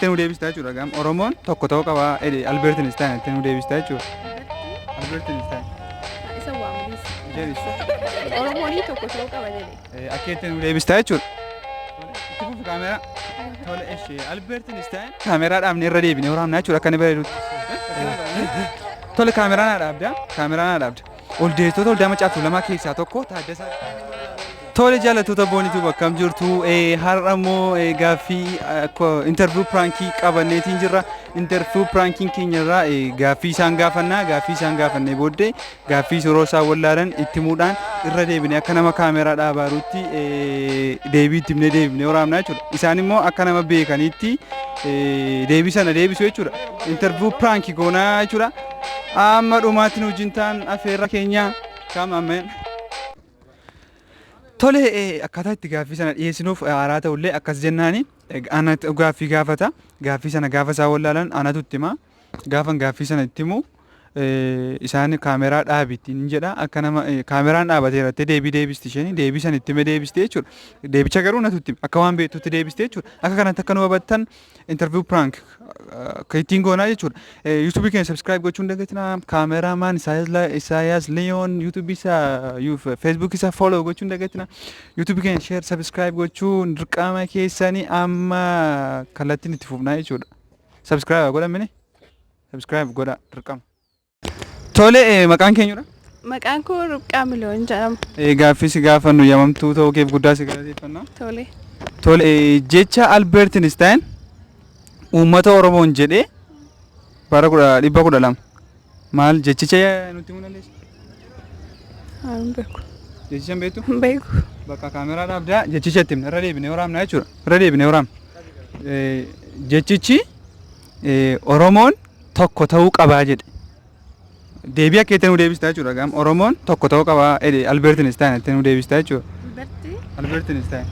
jettee nu deebista jechuudha. Gaam Oromoon tokko ta'uu qaba jedhe Albert Einstein jettee nu deebista jechuudha. Albert Einstein. Isa waamunis. Jedhis. Oromoon tokko ta'uu qaba jedhe. Akka jettee nu deebista jechuudha. Itti fufi kaameraa. Tole ishee Albert Einstein. Kaameraa dhaabnee irra deebinee waraabnaa jechuudha akka inni bareedutti. Tole kaameraa naa dhaabda. Kaameraa naa dhaabda. Oldeessitoota waldaa Maccaa fi Tuulamaa keessaa tokko Taaddasaa. Tole jaallattoota Boonituu akkam jirtu? Har'a immoo gaaffii interview prankii qabanneetiin jirra. Interview prankiin keenya irraa gaaffii isaan gaafannaa. Gaaffii isaan gaafannee booddee gaaffii yeroo isaan wallaalan itti himuudhaan irra deebinee akka nama kaameraa dhaabaarutti deebii itti himnee deebinee waraabnaa jechuudha. Isaan immoo akka nama beekaniitti deebii sana deebisu jechuudha. Interview prankii goonaa jechuudha. Amma dhumaatti nu wajjin ta'an affeerra keenya. Kam ameen. Tole, akkaataa itti gaaffii sana dhiyeessinuuf haaraa ta'ullee akkas jennaani anatu gaaffii gaafata. Gaaffii sana gaafa isaan wallaalan anatu itti hima. Gaafan gaaffii sana itti himu isaan kaameraa dhaabi ittiin jedha. Akka nama kaameraan dhaabateera jettee deebii deebisti isheen deebii sana itti hime deebisti jechuudha. Deebicha garuu natu itti hima. Akka waan beektutti deebisti jechuudha. Akka kanatti akka nu hubattan interview prank akka ittiin goonaa jechuudha. YouTube keenya subscribe gochuun dagatinaa. Cameraman Isaayaas Liyoon YouTube isaa, Facebook isaa follow gochuun dagatinaa. YouTube keenya share, subscribe gochuun dirqama keessanii. Amma kallattiin itti fufnaa jechuudha. Subscribe godhamine, subscribe godha dirqama. Tole, maqaan keenyudha? Maqaan koo Rubqaa Miliyoon jedhama. Gaaffii si gaafannu yamamtuu ta'uu keef guddaa si galateeffanna. Tole. Tole, jecha Albert Einstein uummata Oromoon jedhee bara 1012 maal jechicha nutti himuu dandeessa? Hin beeku. Jechicha hin beektu? Hin beeku. Bakka kaameraa dhaabdaa jechicha itti himna, irra deebinee waraabna jechuudha. Irra deebinee waraabna. Jechichi Oromoon tokko ta'uu qabaa jedhe. Deebii akka itti nu deebista jechuudha. Gaam Oromoon tokko ta'uu qabaa jedhe Albert Einstein itti nu deebista jechuudha. Alberti. Albert Einstein.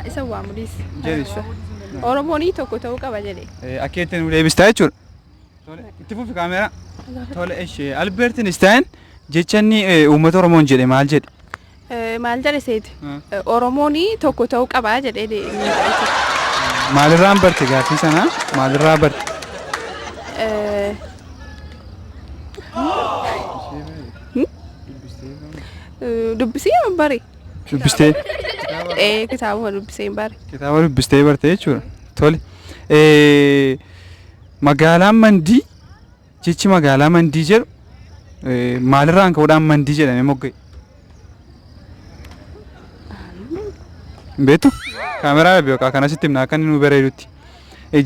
Isa waamunis. Jedhis. Oromoon tokko ta'uu qaba jedhe. Akka itti nu deebista jechuudha. Tole, itti fufi kaameraa. Tole ishee Albert Einstein jecha inni uummata Oromoon jedhe maal jedhe? Maal jedhe seeti? Oromoon tokko ta'uu qabaa jedhee jechuudha. Maalirraan barte gaaffii sana? Maalirraa barte? Dubbisee bare. Dubbistee? Kitaabuma dubbisee bare. Kitaaba dubbistee barte jechuudha. Tole. Magaalaan Mandii, jechi magaalaa Mandii jedhu maalirraan ka'uudhaan Mandii jedhamee mogga'e? Hin beektu? Kaameraa dhabe yookaan kanasitti himna akka inni nu bareedutti.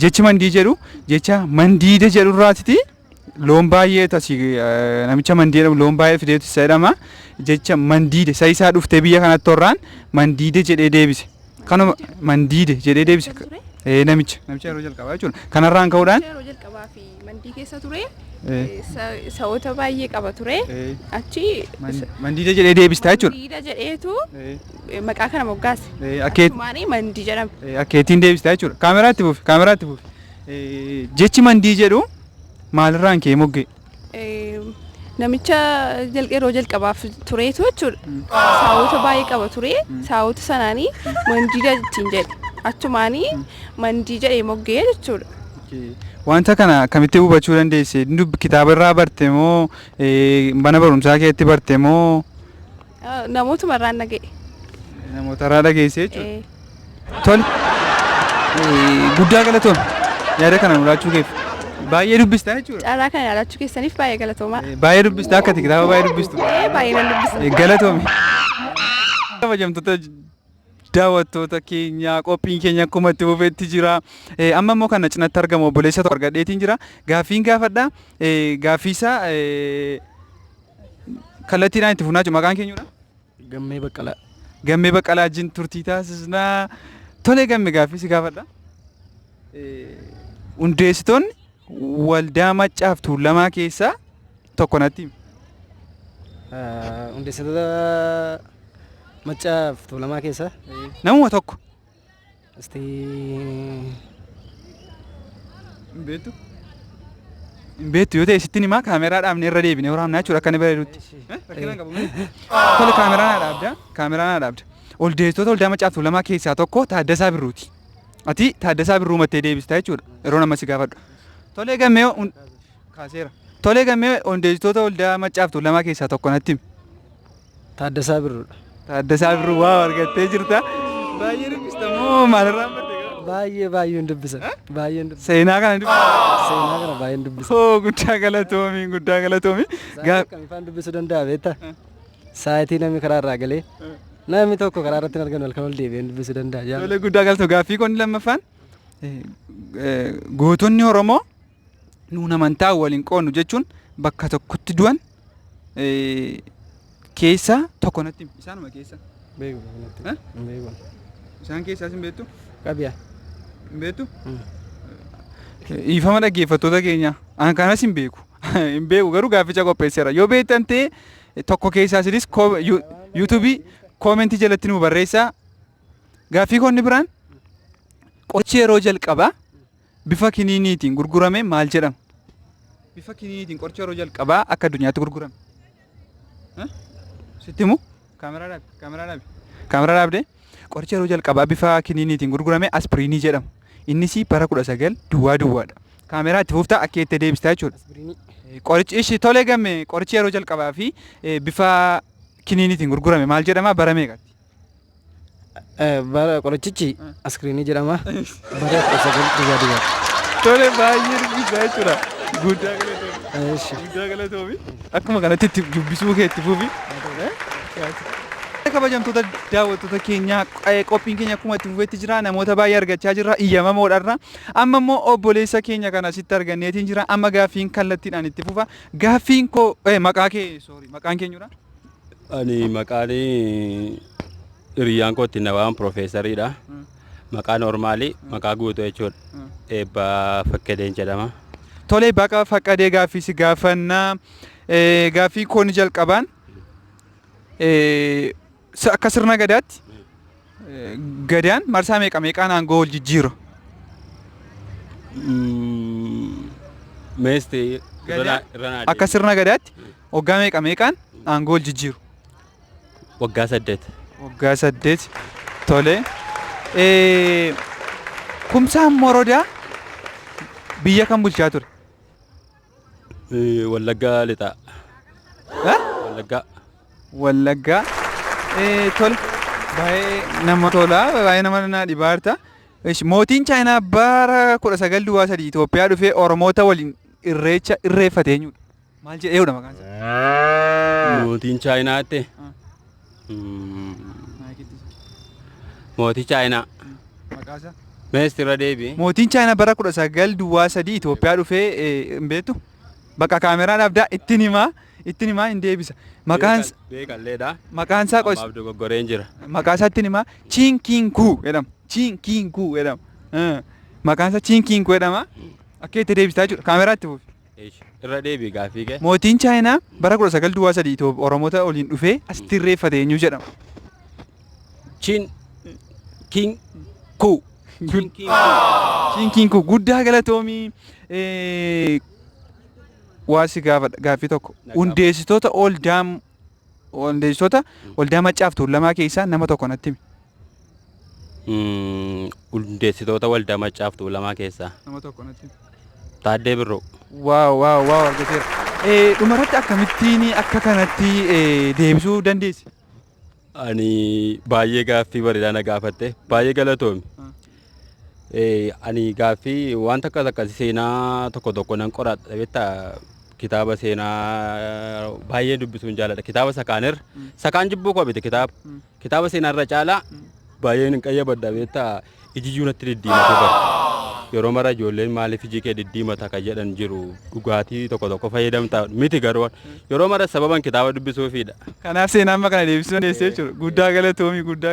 Jechi Mandii jedhu jecha Mandiida jedhurraatiti loon baay'ee tasii namicha Mandii jedhamu loon baay'ee fideetu isa jedhama. Jecha Mandiide isa isaa dhuftee biyya kanatti horraan Mandiide jedhee deebise. Kanuma Mandiide jedhee deebise. Namicha yeroo jalqabaa jechuudha. Kanarraan ka'uudhaan Yeroo jalqabaa fi Mandii keessa ture. Sa'oota baay'ee qaba ture. Achi Mandiida jedhee deebista jechuudha. Mandiida jedheetu maqaa kana moggaase. Achumaanii Mandii jedhame. Akkeettiin deebista jechuudha. Kaameraa itti fufi. Kaameraa itti fufi. Jechi Mandii jedhu maalirraan ka'ee mogga'e? Namicha yeroo jalqabaaf tureetu jechuudha. Saawota baay'ee qaba ture. Saawota sanaanii Mandiida ittiin jedhe. Achumaanii Mandii jedhee mogga'e jechuudha. Wanta kana akkamitti hubachuu dandeesse? Kitaaba irraa barte moo mana barumsaa keetti barte moo? Namootuma irraan dhaga'e. Namoota irraa dhageesse jechuudha? Tole. Guddaa galatoom. Yaada kana nu laachuu keef. Baay'ee dubbista jechuudha. Carraa kana yaadachuu keessaniif baay'ee galatoomaa. Baay'ee dubbista, akka ati kitaaba baay'ee dubbistu. Baay'ee nan dubbisa. Galatoomi. Kabajamtoota daawwattoota keenya, qophiin keenya akkuma itti fufetti jira. Amma immoo kana cinatti argamu obboleessa tokko argadheetiin jira. Gaaffiin gaafadha. Gaaffii isaa kallattiidhaan itti fufnaa jechuudha. Maqaan keenyudha? Gammee Baqqalaa. Gammee Baqqalaa wajjin turtii taasisnaa. Tole Gamme, gaaffii si gaafadha. Hundeessitoonni waldaa Maccaaf Tuulamaa keessaa tokko natti himi. Hundeessitoota Maccaaf Tuulamaa keessaa Namuma tokko. Isti Hin beektu? Hin beektu yoo ta'e sittin himaa, kaameraa dhaabnee irra deebinee waraabnaa jechuudha akka inni bareedutti. Rakkina hin qabu miti? Tole, kaameraa naa dhaabda. Kaameraa naa dhaabda. Hundeessitoota waldaa Maccaaf Tuulamaa keessaa tokko Taaddasaa Birruuti. Ati Taaddasaa Birruu mattee deebista jechuudha. Yeroo nama si gaafadhu. Tolee gammee kaaseera. Tolee gammee hundeessitoota waldaa Maccaaf Tuulamaa keessaa tokko natti himi. Taaddasaa Birruudha. Taaddasaa Birruu waa argattee jirta. Baay'ee dubbista moo maalirraa madde? Baay'ee baay'een dubbisa. Baay'een dubbisa. Seenaa kana dubbista. Seenaa kana baay'een dubbisa. Hoo guddaa galatoomi guddaa galatoomi. Sa'aatii akkamii dubbisuu danda'a beektaa? Sa'aatii namni karaa irraa galee namni tokko karaa irratti hin arganu halkan ol deebi'ee dubbisuu danda'a. Tolee guddaa galatoo gaaffii koo inni lammaffaan gootonni Oromoo nuun amantaa waliin qoodnu jechuun bakka tokkotti du'an keessaa tokko natti himi. Isaanuma keessa. Beeku kanatti. Beeku. Isaan keessaas hin beektu? Qabiyaa. Hin beektu? Dhiifama dhaggeeffattoota keenya. An kanas hin beeku. Hin beeku garuu gaafficha qopheesseera. Yoo beektan ta'e tokko keessaa isinis yuutuubii koomentii jalatti nu barreessaa. Gaaffii koo inni biraan qorichi yeroo jalqabaa bifa kiniiniitiin gurgurame maal jedhama? Bifa kiniiniitiin qorichi yeroo jalqabaa akka addunyaatti gurgurame. Sitti himu? Kaameraa dhaabi. Kaameraa dhaabi. Kaameraa dhaabdee qorichi yeroo jalqabaa bifa kiniiniitiin gurgurame aspiriinii jedhama. Innis bara 19 duwwaa duwwaadha. Kaameraa itti fuftaa akka itti deebistaa jechuudha. Aspiriinii. Qorichi ishi tolee gamme qorichi yeroo jalqabaa fi bifa kiniiniitiin gurgurame maal jedhama bara meeqatti? Bara qorichichi aspiriinii jedhama. Bara 19 duwwaa duwwaa. Tole baay'ee dubbisaa jechuudha. Guddaa galatoomi. Eeshi. Guddaa galatoomi. Akkuma kanatti itti dubbisuu kee itti fufi. Kabajamtoota daawwattoota keenya qophiin keenya akkuma itti fufeetti jira namoota baay'ee argachaa jirra iyyamamoodharra amma immoo obboleessa keenya kana asitti arganneetiin jira amma gaaffiin kallattiidhaan itti fufa gaaffiin koo maqaa kee sorry maqaan keenyudha. Ani maqaan hiriyyaan koo ittiin na waaman Piroofeesariidha. Maqaa noormaalii maqaa guutuu jechuudha. Eebbaa Faqqadeen jedhama. Tolee baqa faqqadee gaaffii si gaafannaa gaaffii koo ni jalqabaan akka sirna gadaatti gadaan marsaa meeqa meeqaan aangoo wal jijjiira? Meesti Gadaan akka sirna gadaatti waggaa meeqa meeqaan aangoo wal jijjiiru? Waggaa 8. Waggaa 8 tole. Kumsaan Morodaa biyya kam bulchaa ture? Wallaggaa lixaa. Wallaggaa. Wallaggaa. Tole. Baay'ee nama tola. Baay'ee nama na dhibaarta. Mootiin Chaayinaa bara 1903 Itoophiyaa dhufee Oromoota waliin irreecha irreeffate eenyudha? Maal jedheedha maqaan isaa? Mootiin Chaayinaatti. Mootii Chaayinaa. Maqaa isaa? Meesti irra deebi'i. Mootiin Chaayinaa bara 1903 Itoophiyaa dhufee hin beektu? Bakka kaameraa dhaabdaa ittiin himaa ittiin himaa hin deebisa. Maqaan Beekalleedha. Maqaan isaa qos Ammaaf dogoggoreen jira. Maqaa isaa ittiin himaa Chiin Kiin Kuu jedhama. Chiin Kiin Kuu jedhama. Maqaan isaa Chiin Kiin Kuu jedhama. Akka itti deebistaa jechuudha. Kaameraa itti fufi. Irra deebi'i gaaffii kee. Mootiin Chaayinaa bara 1903 Oromoota waliin dhufee asitti irreeffate eenyu jedhama? Chiin Kiin Kuu. Chiin Kiin Kuu. Chiin Kiin Kuu guddaa galatoomii. Waa si gaafadha gaaffii tokko. Hundeessitoota waldaa hundeessitoota waldaa Maccaaf Tuulamaa keessaa nama tokko natti himi. Hundeessitoota waldaa Maccaaf Tuulamaa keessaa. Nama tokko natti himi. Taaddee Birruu. Waaw waaw waaw argateera. Dhumarratti akkamittiin akka kanatti deebisuu dandeesse? Ani baay'ee gaaffii bareedaa na gaafatte. Baay'ee galatoomi. Ani gaaffii waan takka takka seenaa tokko tokko nan qoradha beektaa kitaaba seenaa baay'ee dubbisuun jaalladha. Kitaaba sakaanirra. Sakaan jibbuu koo miti kitaaba. Kitaaba seenaarra caalaa baay'een hin qayyabadha beektaa ijiyyuu natti diddiimate bara. Yeroo mara ijoolleen maaliif iji kee diddiimata kan jedhan jiru dhugaatii tokko tokko fayyadamta miti garuu yeroo mara sababan kitaaba dubbisuufiidha. Kanaaf seenaa amma kana deebisuu dandeesse jechuudha. Guddaa galatoomii guddaa.